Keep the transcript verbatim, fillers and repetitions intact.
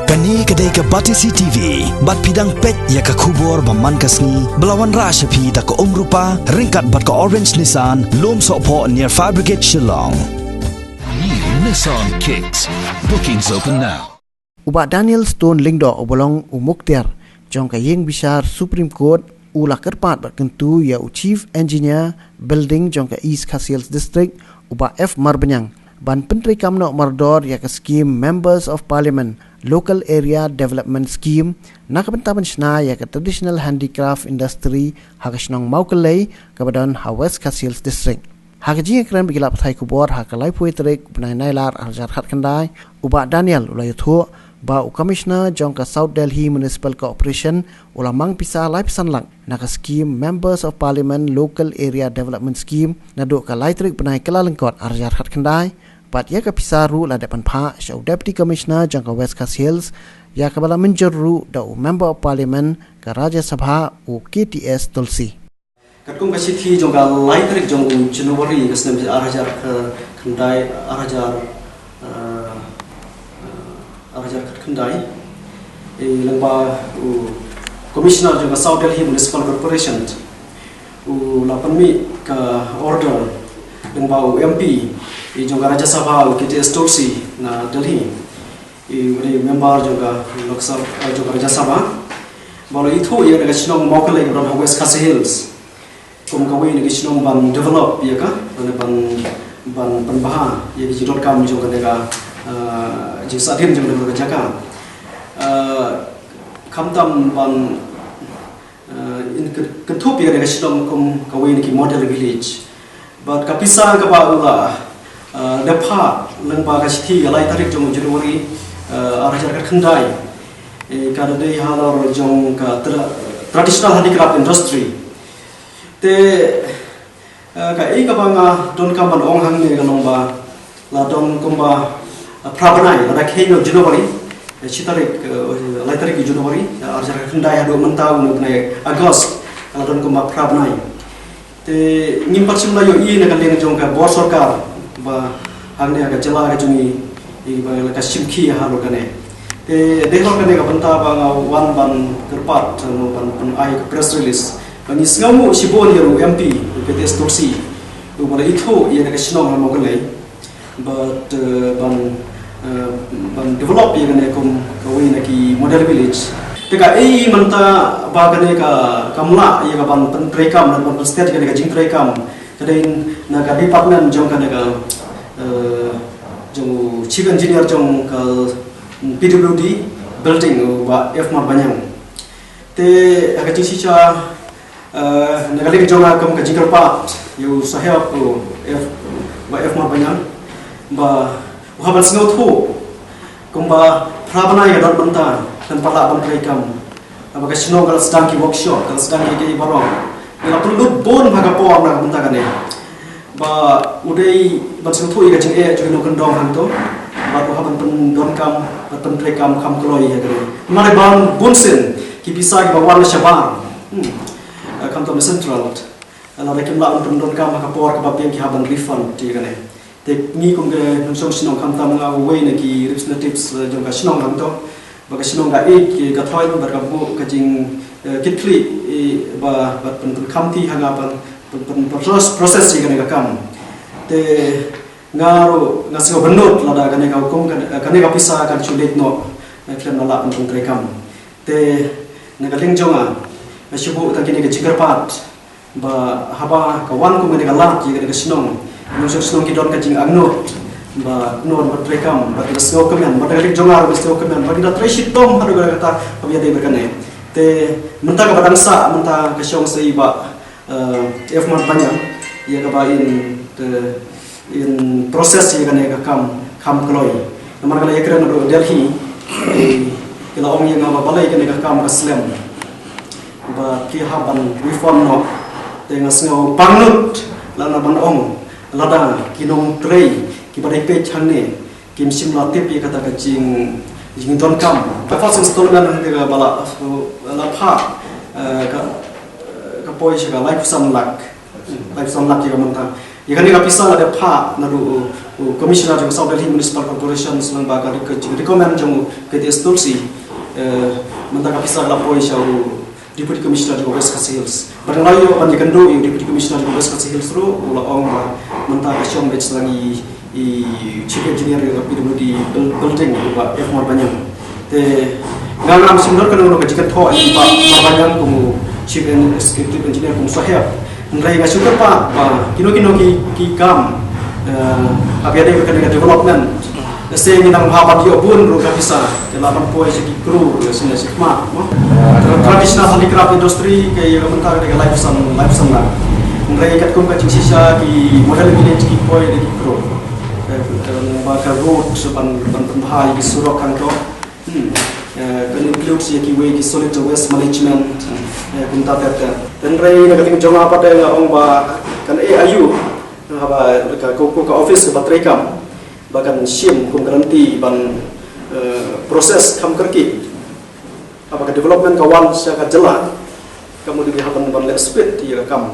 Kane ka dei ka Batesi T V, bad phi dang peit ïa ka khubor ba man ka sngi, ba la wanrah sha phi da ka Umrupa, ryngkat bad ka Orange Nissan, Lumsohphoh near Fire Brigade Shillong. New Nissan Kicks. Bookings open now. U Bah Daniel Stone Lyngdoh uba long u Mukhtiar jong ka Ïing Bishar Supreme Court u la kyrpad bad kyntu ïa u Chief Engineer Building jong ka East Khasi Hills District, u Bah F Marbaniang, ban pyntreikam noh mardor ïa ka skhim Members of Parliament Local Area Development Scheme na ka bynta ban shna ïa ka traditional handicraft industry ha ka shnong Mawkyllei kaba don ha West Khasi Hills District. Ha ka jingïakren bad ki lad pathai khubor ha ka laiphew tarik u bnai Nailar arhajar khatkhyndai, u Bah Daniel u la ïathuh ba u Commissioner jong ka South Delhi Municipal Corporation u la mang pisa laiphew san lak na ka skhim Members of Parliament Local Area Development Scheme naduh ka lai tarik bnai Kyllalyngkot arhajar khatkhyndai, bad ïa ka pisa ruh la dep pynphah sha u Deputy Commissioner jong ka West Khasi Hills, ïa kaba la mynjur ruh da u Member of Parliament ka Rajya Sabha u K T S Tulsi. Katkum ka shithi jong ka lai tarik jong u January ka snem arhajar khatkhyndai, arhajar, eh, eh, arhajar khatkhyndai, eh, lyngba u Commissioner jong ka South Delhi Municipal Corporation, u la pynmih ka order lyngba u M P, eh, jong ka Rajya Sabha u K T S Tulsi na Delhi, eh, u dei member jong ka Lok Sabha, eh, jong ka Rajya Sabha, ba u la ithuh ïa ka shnong Mawkyllei kaba don ha West Khasi Hills kum kawei na ki shnong ban develop ïa ka, ban, ban, ban pynbha ïa ki jingdonkam jong kane ka, eh, jingsahdien jong kane ka jaka. Eh, khamtam ban, eh, in ky-, kynthup ïa kane ka shnong kum kawei na ki model village. Bad ka pisa kaba u la, eh, dep phah lyngba ka shithi ha lai tarik jong January, eh, arhajar khatkhyndai, eh, ka dei halor jong ka tra-, traditional handicraft industry. Te, eh, kaei kaba nga donkam ban ong hangne ka long ba la don kumba, eh, phra bnai, lada kheiñ u January, eh, shi tarik, eh, lai tarik u January, eh, arhajar khatkhyndai haduh mynta une u bnai August, la don kumba phra bnai. Te ngim pat shym la ïohi na ka liang jong ka bor sorkar ba hangne ha ka jylla ka jong ngi, i ba la ka shim khia halor kane. Te dei halor kane ka bynta ba nga wan ban kyrpad, no, ban, ban ai ka press release ba ngi sngewnguh shibun ïa u M P u K T S Tulsi, uba la ithuh ïa ka shnong ha Mawkyllei bad, eh, ban, eh, ban develop ïa kane kum kawei na ki model village. Te kaei mynta ba kane ka, kam lah ïa ka ban pyntreikam, ban pynsted ïa kane ka jingtreikam, ka dei na ka department jong kane ka, eh, jong u chief engineer jong ka P W D building, u Bah F Marbaniang. Te ha ka jingshisha, eh, na ka liang jong nga kum ka jingkyrpad ïa u sahep u F, Bah F Marbaniang, ba u hap ban sngewthuh kumba phra bnai ka don mynta, kan pat lah ban treikam. Haba ka shnong ka la sdang ki workshop, ka la sdang ki, ki baroh. Ngi la pynlut bun bha ka por na ka bynta kane. Ba u dei ban sngewthuh ïa ka jingeh jong ki nongkyndong hangto, bad u hap ban pyndonkam, ban pyntreikam kham kloi ïa kane. Namar ba bun sien ki pisa kiba wan na shabar, hmm, eh, khamtam na central, eh, lada kim lah ban pyndonkam ha ka por kaba biang ki hap ban refund ïa kane. Te ngi kum ki nongshong shnong, khamtam nga uwei na ki representatives, eh, jong ka shnong hangto, ba ka shnong ka ïeit ka thoiñ bad ka buh ka jing, eh, kitkhlieh, eh, ba, ba pyn, pynkham ti ha nga ban pyn, pyn, pyn pros-, process ïa kane ka kam. Te nga ruh nga sngewbha lut lada kane ka hukum, kane, kane ka pisa kan shu leit noh, eh, khlem da lah ban pyntreikam. Te na ka liang jong nga, nga shu buh tang kine ki jingkyrpad ba haba ka wan kum kane ka lad ïa kane ka shnong, nongshong shnong ki don ka jingangnud ba kumno ban treikam, ba ki da sngewkmen, ba na ka liang jong nga ruh ki sngewkmen, ba ki da trei shitom haduh katta kaba ïadei bad kane. Te mynta kaba dang sah, mynta ka shong sa i Bah, eh, F Marbaniang, ïa kaba in, te, in process ïa kane ka kam kham kloi. Namar ka la ïakren naduh Delhi, eh, ki la ong ïa nga ba balei kane ka kam ka slem, ba ki hap ban refund noh. Te nga sngew pangnud lada ban ong, lada ki nongtrei kiba dei peit hangne kim shym la tip ïa kata ka jing, jingdonkam. Ka first installment hangta kaba la, la phah, eh, ka, ka poi sha ka laiphew san lak. Laiphew san lak ïa ka mynta. Ïa kane ka pisa la dep phah na u, u Commissioner jong South Delhi Municipal Corporation, sngewbha ka recommend jong u K T S Tulsi. Eh, mynta ka pisa la poi sha u Deputy Commissioner jong West Khasi Hills. Bad nga la ïoh ban ïakynduh ïa u Deputy Commissioner jong West Khasi Hills ruh, u la ong ba mynta ka shong beit lang i, i Chief Engineer ïa ka P W D building, u Bah F Marbaniang. Te nga ngam shym don kano kano ka jingkynthoh ïa u Bah Marbaniang kum u Chief Executive Engineer kum u sahep. Hynrei nga shu kyrpad ba kino kino ki, ki kam, eh, haba ïadei bad kane ka development. Lehse ngi nang bha ban ïoh bun ruh ka pisa, te la ban poi sha ki crore, lehse, lehse khmat, mo. Traditional handicraft industry ka ïa ka mynta ka dei ka laiphew san, laiphew san lak. Hynrei katkum ka jingshisha ki model village ki poi da ki crore. Eh, eh, ba ka road ban, ban pynbha ïa ki surok hangto. Hmm. Eh, kan include ïa kiwei ki solid waste management, eh, kumta ter ter. Hynrei na ka liang jong nga pat nga ong ba kan eh ayu, haba ka, ka, ka office kaba treikam ba kan shim kum guarantee ban, eh, process kham kyrkieh. Haba ka development ka wan sha ka jylla, ka mut dei ban, ban leh speed ïa ka kam.